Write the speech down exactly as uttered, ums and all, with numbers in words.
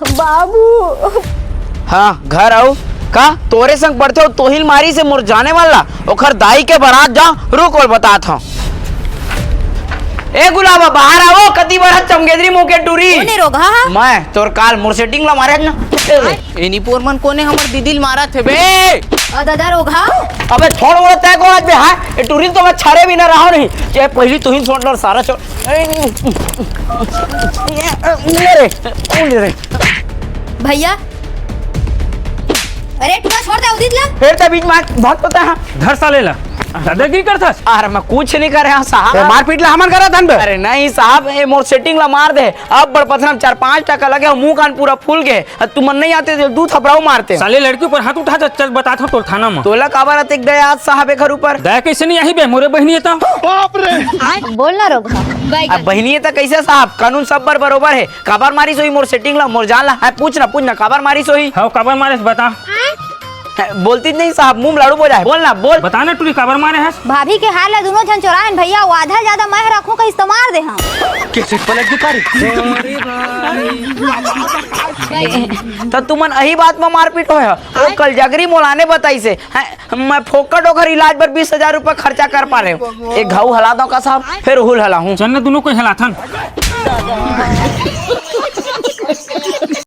बाबू। हाँ, घर आऊ। का तोरे संग पढ़थे हो, तोहिल मारिस हे मोर जाने वाला? ओखर दाई के बरात जा, रुक ओला बतात हंव। ए गुलाबा, बाहर आवो, कति बड़ा चमगेदरी मुंह के टूरी। कोन ए रोगहा? मैं, तोर काल मोर सेटिंग ला मारे ना। ए, ए निपोर मन कोन ए हमर दीदी ल मारत हे बे? अ दादा रोगहा। अबे छोड़, वो तय को आज बे, हाँ? ए टूरी तो मैं छारे भी ना रहा नहीं। ये पहली तू ही छोड़ लो सारा छोड़। ए, ले रे, ले रे। भैया, अरे टूरा छोड़ दे उदित ला। फिर तो बीच में भाग तो है। धर साले ला। दादागिरी करथस? अरे मैं कुछ नहीं करे हंव साहब। ए, मारपीट ला हमन करत हन बे? अरे नहीं साहब, ए मोर सेटिंग ला मार दे। अब बड़ पथरा म चार पांच टका लगे, मुंह कान पूरा फूल गे। अ तुमन नहीं आते तो दू थपड़ाऊ मारते। साले लड़की ऊपर हाथ उठा दे, चल बतात हंव तोला थाना म। तोला काबर अतेक दया आज साहब एखर ऊपर? दया कैसे नहीं आही बे, मोरे बहिनी हे त। बाप रे। बोल ना रोगहा। अब बहिनी हे त कैसे साहब, कानून सब बर बरोबर हे। काबर मारिस होही मोर सेटिंग ला, मोर जान ला? हैं, पूछ ना, पूछ ना, काबर मारिस होही? हव, काबर मारिस बता। हैं, बोलती नहीं साहब, मुंह म लाड़ू बो जाय। बोल ना, बोल। बता ना टूरी, काबर मारे हस? भाभी के हार ला दूनों झन चोरायन भैया, वो आधा ज्यादा मैं रखूं कहिस त मार दे हंव। कैसे पलट के पारी? त तुमन अही बात म मारपीट होय ह? वो कल जगरी मोला ने बताइस हे। हैं, मैं फोकट ओखर इलाज बर बीस हजार रुपया खर्चा कर पा रहे हंव। एक घाव हला दंव का साहब, फिर हुल हला हूं। चल ना, दूनों कोई हलाथन।